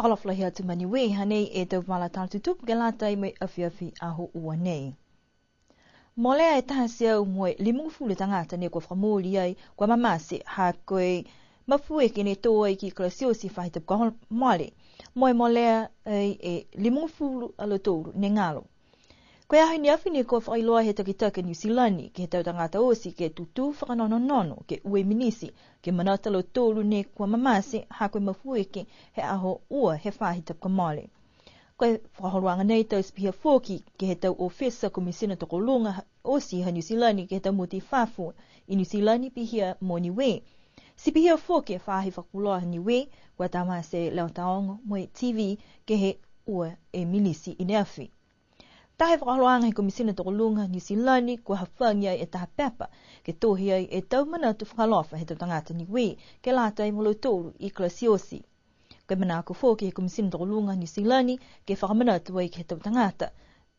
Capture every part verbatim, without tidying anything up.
Fakaalofa lahi atu ma Niue, hanei e tau vala tala tutupu ke lata mo e afiafi Aho Ua nei. Molea e taha e teau mo e limagofulu tagata ne kua fakamooli ai, kua mamate, ha ko e mafuike ne tō ai ki Christchurch he faahi tapu kua mole. Mo e molea ai e limagofulu a lautolu ne galo. Ko e aho ne afi ne kua fakailoa he takitaki Niu Silani ke he tau tagata oti ke tutū fakanononono ke ua e minisi, ke manatu a lautolu ne kua mamate ha ko e mafuike he Aho Ua he faahi tapu kua mole. Ko e fakaholoaga nei taute pihia foki ke he tau ofisa Komisina Tokoluga oti ha Niu Silani ke he tau motu i fafo i Niu Silani pihia mo Niue. Ti pihia foki e faahi fakapuloa ha Niue, kua tamate e leo taogo mo e T V ke he ua e minisi i ne afi. Taha e fakaholoaga he Komisina Tokoluga Niu Silani, kua hafagi ai e taha pepa ke tohi ai e tau manatu fakaalofa he tau tagata Niue ke lata mo lautolu i Christchurch. Ko e manako foki he Komisina Tokoluga Niu Silani ke fakamanatu ai ke he tau tagata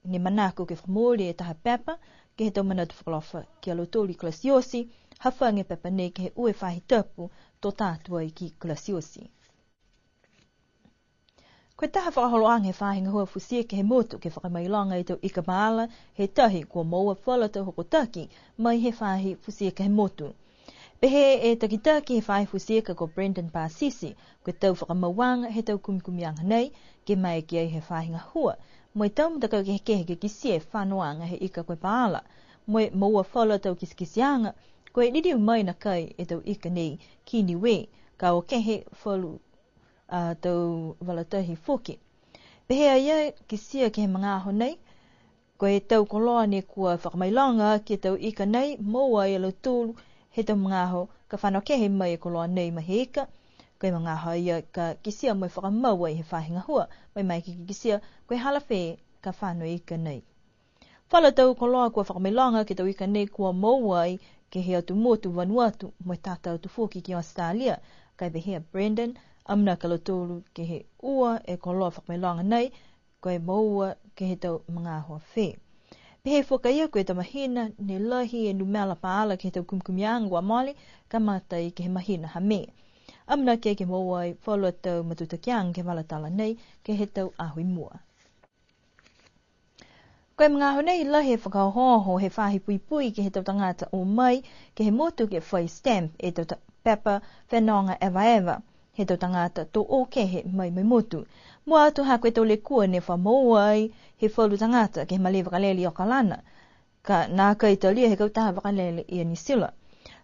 ne manako ke fakamooli e taha pepa ke he tau manatu fakaalofa ki a lautolu i Christchurch, hafagi e pepa nei ke he ua e faahi tapu to ta atu ai ki Christchurch. Ko e taha fakaholoaga he faahi gahua futi ika he motu ke fakamailoga e tau ika paala he tahi kua moua falu a tau hokotaki mai he faahi futi ika he motu. Pehē e takitaki he faahi futi ika ko Brendan Pasisi, ko e tau fakamauaga he tau kumikumiaga nei, ke maeke ai he faahi gahua mo e tau matakau kehekehe ke kitia e fanoaga he ika ko e paala, mo e moua falu a tau kitekiteaga, ko e liliu mai nakai e tau ika nei ki Niue, ka o kehe falu a tau vala tahi foki. Pehē a ia, kitia ke he magaaho nei, ko e tau koloa ne kua fakamailoga ke he tau ika nei, moua e lautolu he tau magaaho ka fano kehe mai e koloa nei ma he ika, ko e magaaho ia ka kitia mo e fakamau ai he faahi gahua, mo e maeke ke kitia ko e hala fē ka fano e ika nei. Falu a tau koloa kua fakamailoga ke he tau ika nei kua moua ai ke he atu motu Vanuatu, mo e tata atu foki ki Australia, ka e pehē a Brendan, amanaki a lautolu ke he ua e koloa fakamailoga nei, ko e moua ke he tau magaaho fē. Pehē foki a ia ko e tau mahina ne lahi e numela paala ke he tau kumikumiaga kua mole, kamata ai ke he mahina ha Me. Amanaki ke moua ai falu a tau matutakiaga ke he vala tala nei ke he tau aho i mua. Ko e magaaho nei lahi e fakaohooho he faahi puipui ke he tau tagata o mai ke he motu ke fai stamp e tau ta-, pepa fenoga evaeva he tau tagata to o kehe mai mo e motu. Mua atu ha ko e tau lekua ne fa moua ai he falu tagata ke he malē vakalele i Okalana, ka nākai talia he kautaha vakalele Air New Zealand.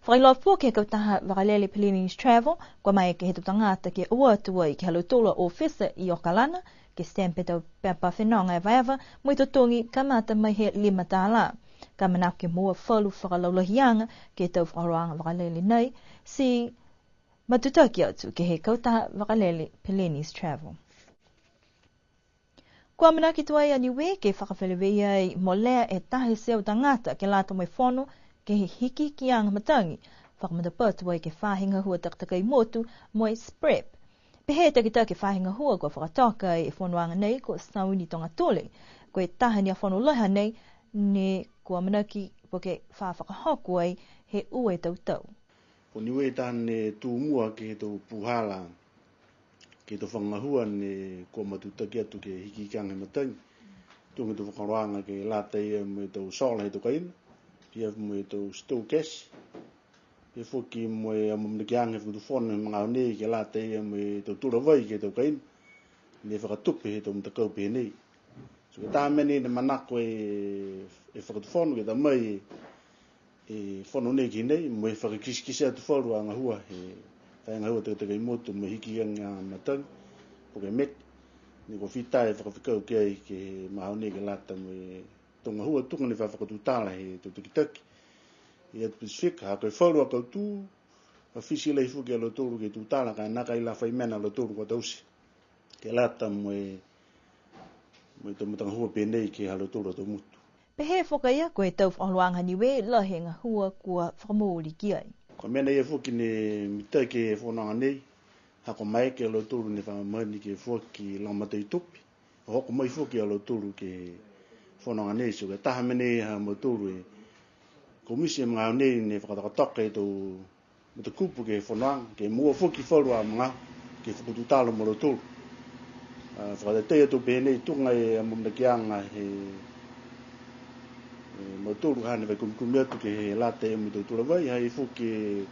Fakailoa foki he kautaha vakalele Peleni's Travel, kua maeke he tau tagata ke o atu ai ke he ha lautolu a ofisa i Okalana, ke stamp e tau pepa fenoga evaeva, mo e totogi kamata mai he lima tālā. Ka manako ke moua falu fakalaulahiaga ke he tau fakaholoaga vakalele nei, ti matutaki atu ke he kautaha vakalele Peleni's Travel. Kua amanaki tuai a Niue ke fakafeleveia ai molea e taha e teau tagata ke lata mo e fono ke he hikihikiaga matagi, fakamatapatu ai ke he faahi gahua takatakai motu mo e SPREP. Pehē e takitaki he faahi gahua kua fakatoka ai e fonoaga nei ko Sauni Togatule, ko e taha ni a fono lahi nei, ne kua amanaki po ke fa fakahoko ai he ua e tau tau. Ko Niue taha ne tū mua ke he tau puhala, ke he tau fakagahua ne kua matutaki atu ke hikihikiaga he matagi. Tuga e tau fakaholoaga ke lata ia mo e tau solar he tau kaina, pihia mo e tau stove gas, pihia foki mo e amaamanakiaga he fakatufono he magaaho nei ke lata ia mo e tau tula vai ke he tau kaina, ne fakatupe he tau matakau pehē nei. So, ko e taha mena nei ne manako e, e fakatufono ke ta mai e, e fono nei ki nei, mo e fakakitekite atu falu a gahua, he faahi gahua takatakai motu, mo e hikihikiaga matagi, po ke MET, ne kua fita e fakafekau ki ai ke he magaaho nei ke lata mo e tau gahua tuga ne fa fakatutala he tau takitaki i atu Pasifika, ha ko e falu a kautū, a fiti lahi foki a lautolu ke tutala, ka e nākai la fai mena a lautolu kua taute ke lata mo e, mo e tau matagahua pehē nei ke he ha lautolu a tau motu. Pehē foki a ia, ko e tau fakaholoaga Niue lahi e gahua kua fakamooli ki ai. Ko e mena ia foki ne mitaki e fonoaga nei, ha kua maeke a lautolu ne fa mahani ke foaki lagomatai tupe, hoko mai foki a lautolu ke he fonoaga nei, so ko e taha mena ia ha mautolu e komiti he magaaho nei ne fakatokatoka e tau matakupu ke he fonoaga, ke moua foki falu a magaaho ke fakatutala mo lautolu. A, fakateitei atu pehē nei tuga e amaamanakiaga he, e, mautolu ka hane fai kumikumi atu ke he lata mo e tau tula vai, ha i ai foki e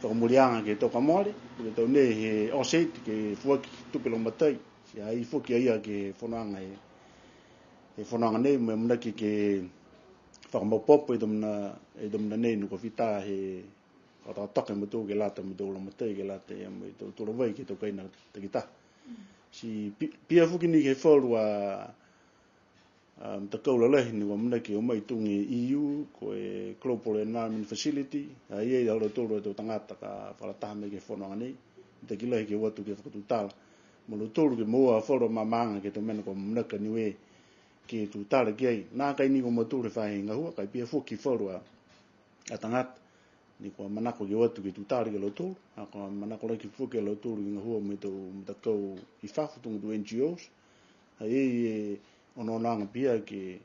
fakamooliaga ke he tau kua mole, ke he tau nei he offset, ke foaki tupe lagomatai. Ti ha i ai foki a ia ke he fonoaga he, he fonoaga nei, mo e amanaki ke fakamaopoopo e tau mena, e tau mena nei ne kua fita he fakatokatoka e mautolu ke lata mo e tau lagomatai, ke lata mo e tau tula vai ke he tau kaina takitaha. Ti pi-, pihia foki ni ke he falu a, a, matakau lalahi ne kua amanaki o mai tuga e E U, ko e Global Environment Facility, ha i ai a lautolu e tau tagata ka fakalataha mai ke he fonoaga nei, mitaki lahi ke o atu ke fakatutala mo lautolu ke moua falu a maamaaga ke he tau mena kua amanaki a Niue ke tutala ki ai. Nākai ni ko mautolu he faahi gahua, ka e pihia foki falu a a tagata ne kua manako ke o atu ke tutala ki a lautolu, ha kua manako lahi foki a lautolu ke gahua mo e tau matakau i fafo tuga tau N G Os. Ha i ai e onoonoaga pihia ke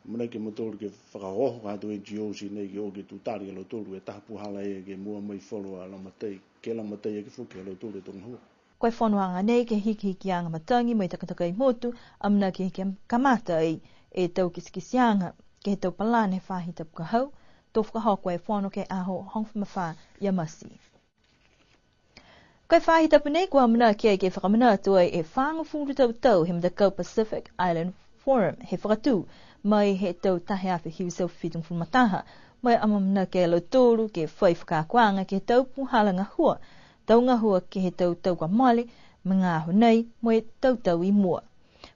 amanaki a mautolu ke fakaohooho ke he tau N G Os nei ke o ke tutala ki a lautolu, e taha puhala ia ke moua mai falu a lagomatai, ke lagomatai aki foki a lautolu e tau gahua. Ko e fonoaga nei ke he hikihikiaga matagi mo e takatakai motu, amanaki ke kamata ai e tau kitekiteaga ke he tau palana he faahi tapu ka hau, to fakahoko e fono ke he aho hogofulu ma fā ia Mati. Ko e faahi tapu nei kua amanaki ai ke fakamanatu ai e fāgofulu tau tau he matakau Pacific Island Forum he fakatū mai he tau taha e afe hiva e teau fitugofulu ma taha, mo e amaamanaki a lautolu ke fai fakaakoaga ke he tau puhala gahua, tau gahua ke he tau tau kua mole, magaaho nei, mo e tau tau i mua.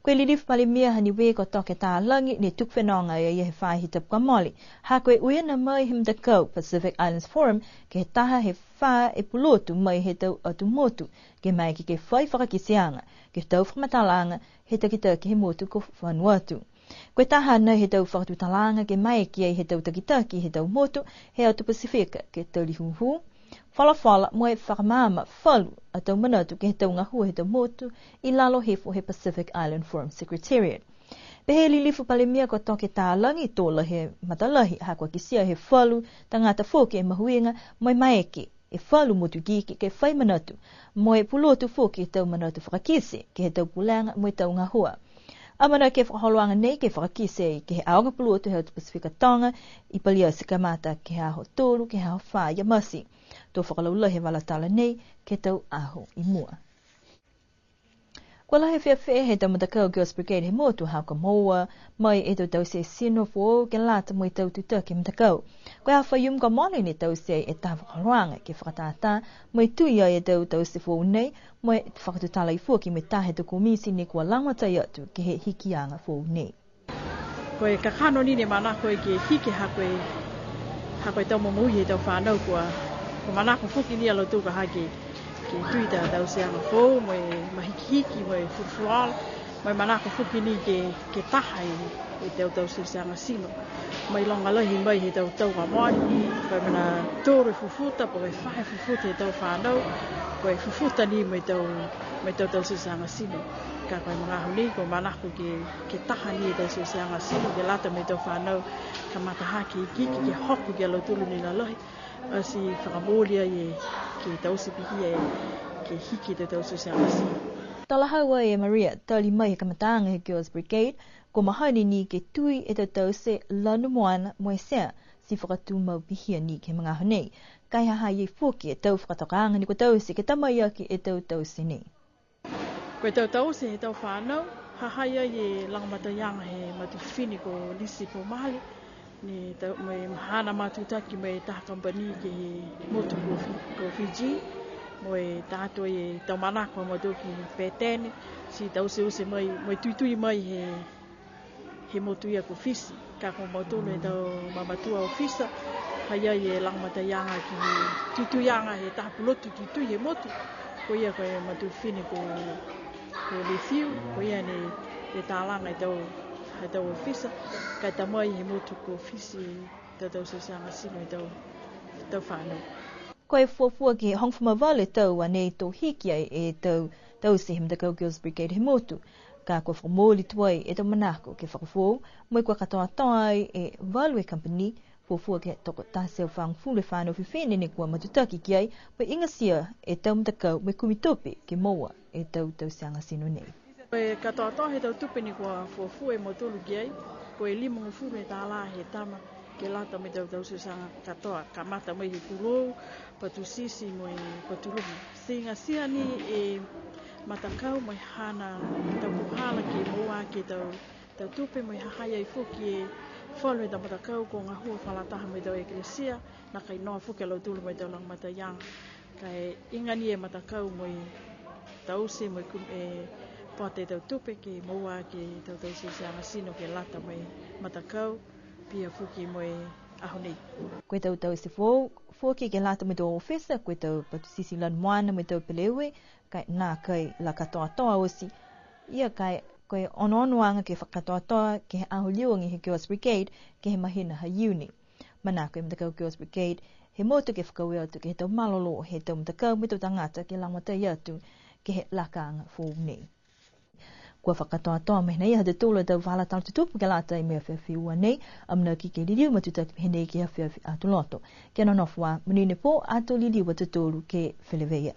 Ko e Lilifu Palemia ha Niue ko Toke Talagi ne tuku fenoga a ia he faahi tapu kua mole, ha ko e uiina mai he matakau Pacific Islands Forum ke he taha he fā e pulotu mai he tau atu motu, ke maeke ke fai fakakiteaga ke he tau fakamatalaaga he takitaki he motu ko Vanuatu. Ko e taha nei he tau fakatutalaaga ke maeke ai he tau takitaki he tau motu he atu Pasifika ke tali hūhū, folafola mo e fakamaama falu a tau manatu ke he tau gahua he tau motu i lalo hifo he Pacific Island Forum Secretariat. Pehē e Lilifu Palemia ko Toke Talagi, to lahi e matalahi, ha kua kitia he falu tagata foki e mahuiga mo e maeke e falu motu ikiiki ke fai manatu, mo e pulotu foki e tau manatu fakakite ke he tau pulega mo e tau gahua. Amanaki e fakaholoaga nei ke fakakite ke he aoga pulotu he atu Pasifika Toga, i Paliati kamata ke he aho tolu ke he aho fā ia Mati. To fakalaulahi e vala tala nei ke he tau aho i mua. Kua lahi e fiafia he tau matakau Girls Brigade he motu ha kua moua mai e tau taute tino foou ke lata mo e tau tutaki he matakau. Ko e aho Faiumu kua mole ne taute e taha fakaholoaga ke fakatātā mo e tui ai e tau taute foou nei, mo e fakatutala ai foki mo e taha he tau komiti ne kua lagomatai atu ke he hikiaga foou nei. Ko e kakano ni ne manako ai ke hiki ha ko e, ha ko e tau momoui he tau fanau kua, kua manako foki ni a lautolu ka ha ke, ke tui tau tauteaga foou, mo e mahikihiki, mo e fulufuluola, mo e manako foki ni ke, ke taha e, e tau tauteaga tino. Mailoga lahi mai he tau tau kua mole, ko e mena tolu e fufuta, po ke fā e fufuta he tau fanau, ko e fufuta ni mo e tau, mo e tau tauteaga tino. Ka ko e magaaho nei, kua manako ke, ke taha ni e tau tauteaga tino, ke lata mo e tau fanau, kamata ha ke ikiiki, ke hoko ki a lautolu ne lalahi, ati fakamooli ai e, ke taute pihia e, ke hiki e tau tauteaga tino. Talahau ai e Maria, tali mai he kamataaga he Girls Brigade, kua mahani ni ke tui e tau taute lanu moana mo e sea, ti fakatumau pihia ni ke he magaaho nei. Ka e ha ha i ai foki e tau fakatokaaga ne kua taute ke ta mai aki e tau taute nei. Ko e tau taute he tau fanau, ha ha i ai e lagomataiaga he matua fifine ko Lisi Pomale, ne tau, mo e haana matutaki mo e taha kamupani ke he motu ko Fi-, ko Fiji, mo e taha atu e tau manako ha mautolu ki Petene, ti tauteute mai, mo e tuitui mai he he motu ia ko Fisi, ka ko mautolu he tau mamatua ofisa, ha i ai e lagomataiaga ke he tuituiaga he taha pulotu tuitui he motu, ko ia ko e matua fifine ko, ko Lefiu, ko ia ne, ne talaga e tau, he tau ofisa, ka e ta mai he motu ko Fisi, tau tauteaga tino he tau, tau fanau. Ko e fuafua ke hogofulu ma valu e tau a nei to hiki ai e tau taute he matakau Girls Brigade he motu. Ka kua fakamooli tuai e tau manako ke fakafoou, mo e kua katoatoa ai e valu e kamupani, Fuafua ke he toko taha e teau fagofulu e fānau fifine ne kua matutaki ki ai, mo e igatia e tau matakau mo e kumi tupe ke moua e tau tauteaga tino nei. Ko e katoatoa he tau tupe ne kua fuafua e mautolu ki ai, ko e limagofulu e tālā he tama ke lata mo e tau tauteaga katoa, kamata mai he tulou, patusisi mo e patuluga. Ti igatia ni e matakau mo e haana tau puhala ke moua aki e tau tau tupe mo e ha ha i ai foki e falu he tau matakau kua gahua fakalataha mo e tau ekalesia, nākai noa foki a lautolu mo e tau lagomataiaga. Ka e igatia ni e matakau mo e taute mo e ku-, e pata e tau tupe ke moua aki e tau tauteaga tino ke lata mo e matakau, pihia foki mo e aho nei. Ko e tau taute foou foki ke lata mo e tau ofisa, ko e tau patusisi lanu moana mo e tau peleue, ka e nākai la katoatoa oti. Ia ka e, ko e onoonoaga ke fakakatoatoa ke he aho liuagi he Girls Brigade ke he mahina ha Iuni. Manako e matakau Girls Brigade he motu ke fakaaue atu ke he tau malolō he tau matakau mo e tau tagata ke lagomatai atu ke he lakaaga foou nei. Kua fakakatoatoa mai nei ha tautolu a tau vala tala tutupu ke lata mo e afiafi Ua nei, amanaki ke liliu matutaki pehē nei ke he afiafi Aho Lotu. Kia nonofo ā, monuina e pō, ato liliu a tautolu ke feleveia.